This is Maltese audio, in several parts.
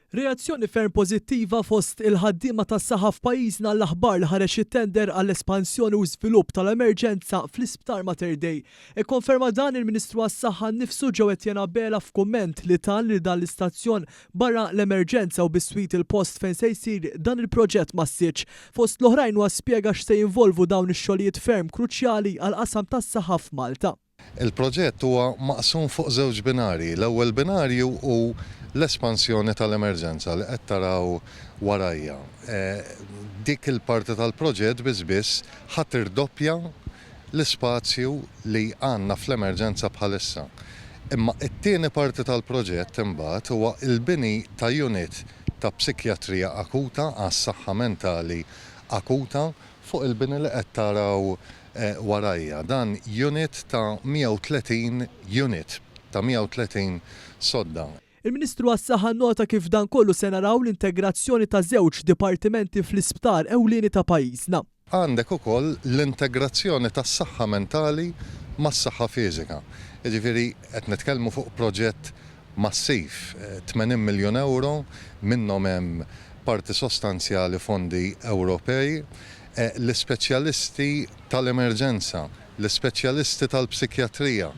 Reazzjoni ferm pożittiva fost il-ħaddiema tas-saħħa f'pajjiżna għall-aħbar li ħareġ it-tender għall-espansjoni u żvilupp tal-emerġenza fl-Isptar Mater Dei. Ikkonferma dan il-Ministru għas-Saħħa nnifsu Joe Etienne Abela f'kumment li ta lil dan l-istazzjon barra l-emerġenza u biswit il-post fejn se jsir dan il-proġett massiċ. Fost l-oħrajn huwa spjega x'se jinvolvu dawn ix-xogħlijiet ferm kruċjali għall-qasam tas-saħħa f'Malta. Il-proġett huwa maqsum fuq żewġ binarji. L-ewwel binarju hu l-espansjoni tal-emerġenza li qed taraw warajja. Dik il-parti tal-proġett biss biss ħa tirdoppja l-ispazju li għandna fl-emerġenza bħalissa. Imma t-tieni parti tal-proġett imbagħad huwa l-bini ta' unit ta' psikjatrija akuta għas-saħħa mentali akuta fuq il-bini li qed taraw warajja. Dan unit ta' 130 unit, ta' 130 sodda. Il-Ministru għas-Saħħa nnota kif f'dan kollu se naraw l-integrazzjoni ta' żewġ dipartimenti fl-isptar ewlieni ta' pajjiżna. Għandek ukoll l-integrazzjoni tas-saħħa mentali mas-saħħa fiżika. Jiġifieri qed nitkellmu fuq proġett massiv, 80 miljun ewro, minnhom hemm parti sostanzjali fondi Ewropej, l-ispeċjalisti tal-emerġenza, l-ispeċjalisti tal-psikjatrija,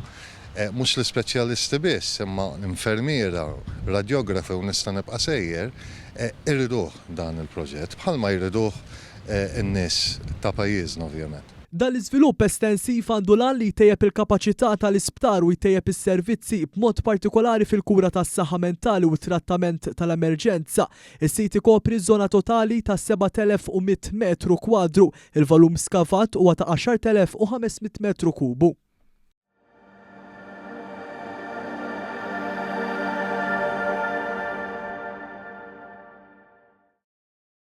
mhux l-ispeċjalisti biss, imma infermiera, radjografi u nista' nibqa' sejjer, iriduh dan il-proġett, bħalma jriduh in-nies ta' pajjiżna ovvjament. Dan l-iżvilupp estensiv għandu l-għan li jtejjeb il-kapaċità tal-isptar u jtejjeb is-servizzi, b'mod partikolari fil-kura tas-saħħa mentali u t-trattament tal-emerġenza. Is-sit ikopri żona totali ta' 7,100 metru kwadru. Il-volum skavat huwa ta' 10,500 metru kubu.